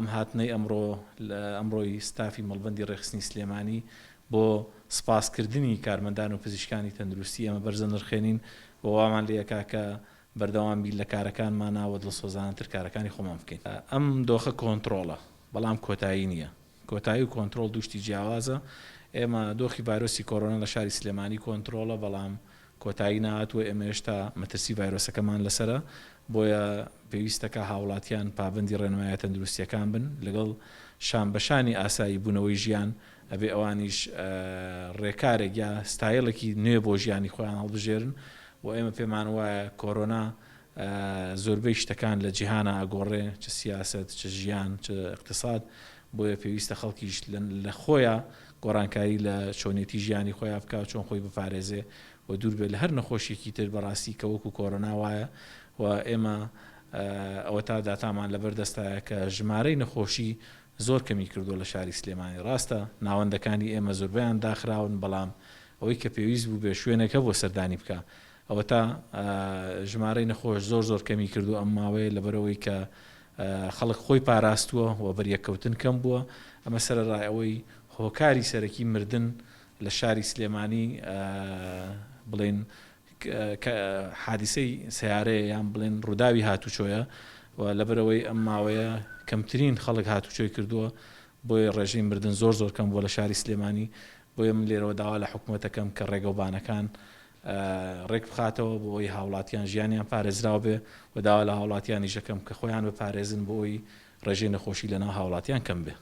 ئەم هاتنەی ئەمڕۆ لە ئەمڕۆی ستافی مەڵبەندی ڕێکخستنی سلێمانی بۆ سپاسکردنی کارمەندان و پزیشکانی تەندروستی ئێمە بەرز دەنرخێنین و وامان لێ ئەکا کە بەردەوام بین لە کارەکانمانا و دڵسۆزانەتر کارەکانی خۆمان بکەین. ئەم دۆخە کۆنتڕۆڵە، بەڵام کۆتایی نییە. کۆتایی و کۆنترۆڵ دوو شتی جیاوازە. ئێمە دۆخی ڤایرۆسی کۆرۆنا لە شاری سلێمانی کۆنترۆڵە، بەڵام کۆتایی نەهاتووە، ئێمە هێشتا مەترسی ڤایرۆسەکەمان لەسەرە، بۆیە پێویستەکا هاوڵاتیان پابەندی ڕێنمایە تەندروستییەکان بن، لەگەڵ شانبەشانی ئاسایی بوونەوەی ژیان، ئەبێ ئەوانیش ڕێکارێک یا ستایڵێکی نوێ بۆ ژیانی خۆیان هەڵبژێرن و ئێمە پێمان وایە کۆرۆنا زۆربەی شتەکان لە جیهانا ئەگۆڕێ، چ سیاسەت، چ ژیان، چ ئیقتساد، بۆیە پێویستە خەڵکیش لە خۆیا گۆڕانکاری لە چۆنیەتی ژیانی خۆیا بکا و چۆن خۆی بپارێزێ و دوور بێ لە هەر نەخۆشیەکی تر بەڕاستی کە وەکو کۆرۆنا وایە و ئێمە ئەوەتا داتامان لەبەر دەستایە کە ژمارەی نەخۆشی زۆر کەمی کردووە لە شاری سلێمانی ڕاستە ناوەندەکانی ئێمە زۆربەیان داخراون بەڵام ئەوەی کە پێویست بووبێ شوێنێک هەبووە سەردانی بکا ئەوەتا ژمارەی نەخۆش زۆر زۆر کەمی کردووە ئەم ماوەیە لەبەرئەوەی کە خەڵک خۆی پاراستووە و بەریەککەوتن کەم بووە، ئەمە سەرەڕای ئەوەی هۆکاری سەرەکی مردن لە شاری سلێمانی بڵێین حادیسەی سەیارەیە یان بڵێن ڕووداوی هاتوچۆیە و لەبەرئەوەی ئەم ماوەیە کەمترین خەڵک هاتوچۆی کردووە بۆیە ڕێژەی مردن زۆر زۆر کەم بووە لە شاری سلێمانی بۆیە من لێرەوە داوا لە حکومەت دەکەم کە ڕێگەوبانەکان ڕێک بخاتەوە بۆ ئەوەی هاوڵاتیان ژیانیان پارێزراو بێ و داوا لە هاوڵاتیانیش دەکەم کە خۆیان بپارێزن بۆ ئەوەی ڕێژەی نەخۆشی لەناو هاوڵاتیان کەم بێ.